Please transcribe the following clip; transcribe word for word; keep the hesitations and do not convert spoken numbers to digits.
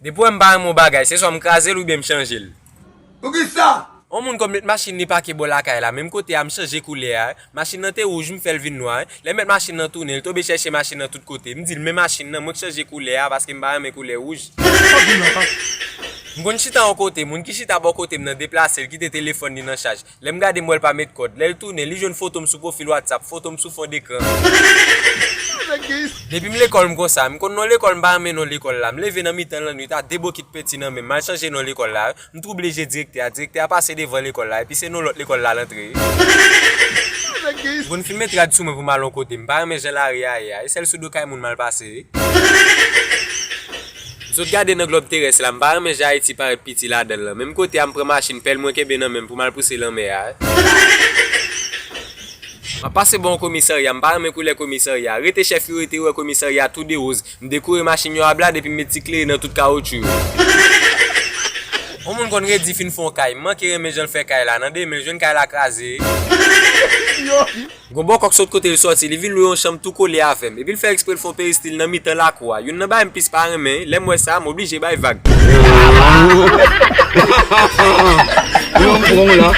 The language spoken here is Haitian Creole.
Depi w wè m pa renmen yon bagay, se swa m kraze l oubyen m chanje l. Poukisa? Yon moun konn met machin li pake bò lakay la, menm kote a m chanje koulè a. Machin nan te wouj, m fè l vin nwa. Lè m met machin nan tounen, l tonbe chèche machin nan tout kote. M di l, men machin nan, mwen k chanje koulè a paske m pa renmen koulè wouj. M konn chita yon kote, moun ki chita bò kote m nan deplase, l kite telefòn li nan chaj. Lè m gade, m wè l pa met kòd. Lè l tounen, li jwenn foto m sou pwofil WhatsApp, foto m sou fon dekran. Depi m lekòl, m konsa. M konn non lekòl, m pa renmen non lekòl la. M leve nan mitan lannwit a, de bokit penti nan men m, m al chanje non lekòl la. M twouble je direktè a. Direktè a pase devan lekòl la, epi se non lòt lekòl la l antre. M konn filme trad sou mwen pou m al yon kote. M pa renmen jan lari a ye a. E sèl sou do kay moun m al pase. M sot gade nan glòb terès la, m pa renmen jan Ayiti parèt piti ladan l lan. Menm kote a, m pran machin, pèl mwen kenbe nan men m pou m al pouse lanmè a. M ap pase bò yon komisarya, m pa renmen koulè komisarya. Rete chèf yo rete, wè komisarya tou de woz. M dekore machin yo a bla, depi m met ti klere nan tout kawotchou yo. Yon moun konn redi fin fè yon kay, m manke renmen jan l fè kay la, nan demen l jwenn kay la kraze. Gon bòkòk sot kote l sòti, li vin lwe yon chanm tou kole avè m. Epi l fè ekspre l fè yon peristil nan mitan lakou a. Youn nan bagay m plis pa renmen, lè m wè sa, m oblije bay vag. Yon bon la.